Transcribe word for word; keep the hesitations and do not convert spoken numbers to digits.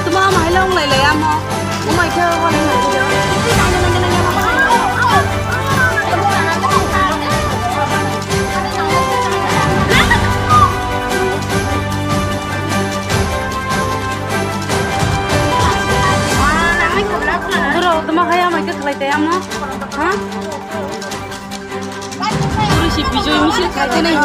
Tuma mahai long lai lai amo. Umai khe wani hai khe. Bro, tuma hai amai khe khlai tei amo. Ha? Bro si bijoi misil khai tei nai.